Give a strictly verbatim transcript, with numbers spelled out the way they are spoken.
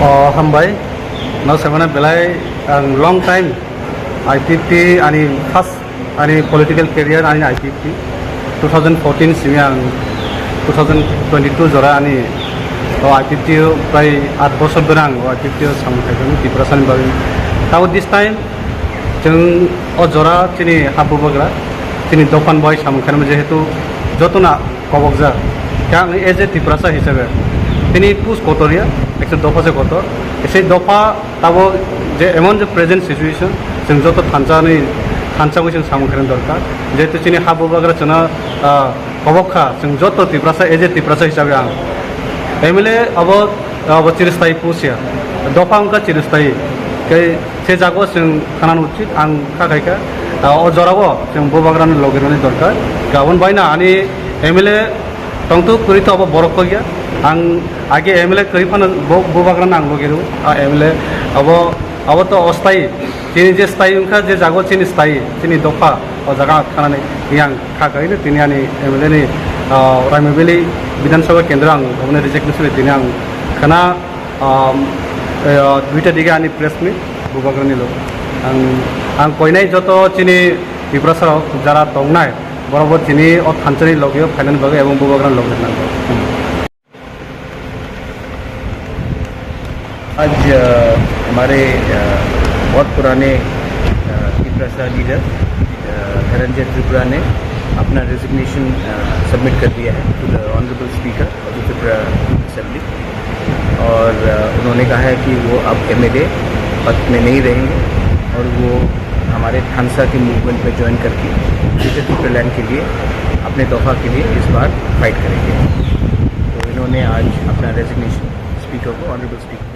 O hambai, no semana belai ang long time I P F T ani first ani political career ani I P F T two thousand fourteen simi ang two thousand twenty-two jora ani o I P F T o prai aat bosor dhori ang o I P F T o samung khaikha Tiprasani bagwi. Tabo this time chwng o jora chini ha bubagra chini dophani bagwi samung khainai jehetu jotona kobokjak. Khe ang as a Tiprasa hisabe tini post kotor ya, ekta dopha se kotor. Sei dopha tabo je emon je present situation, chwng joto thansa ni thansa wi chwng samung khaina dorkar. Jehetu chini ha bubagra chwngno, ah, kobok kha, chwng joto Tiprasa, as a Tiprasa hisabe ang M L A abo, abo chiristai post ya, dopha wngkha chiristai. Khe se jago chwng khanani uchit ang kha khaikha, ah, o jorao chwng bubagrani logi rwni dorkar. Aboni baino ani M L A tongthok kwrwi to abo borok kok ya. Ang age M L A kwrwi phano bo, bubagrano ang logi rw. A M L A abo, abo to ostai. Chini je stai wngkha, je jago chini stai, chini dopha, o jaga khanani yang kha kaino tini ani M L A ni, ah, Raimabeli Bidhan Sabha Kendra ang oboni resignation tini ang khana, um, eh, duita dige ani press meet bubagrani logo. Ang, ang koinai joto chini Tiprasa rok jara tongnai, borok bo chini o thansani logi o phainani bagwi ebong bubagrani logi nangkha. आज, अ, हमारे, अ, बहुत पुराने, अ, Tiprasa leader, अ, धनंजय त्रिपुरा ने अपना resignation, अ, सबमिट कर दिया है to the honourable speaker of the Tripura assembly. और, अ, उन्होंने कहा है कि वो अब एमएलए पद में नहीं रहेंगे और वो हमारे थानसा के मूवमेंट में ज्वाइन करके ग्रेटर तिपरालैंड के लिए, अपने दफा के लिए इस बार फाइट करेंगे। तो इन्होंने आज अपना रेजिग्नेशन स्पीकर को, ऑनरेबल स्पीकर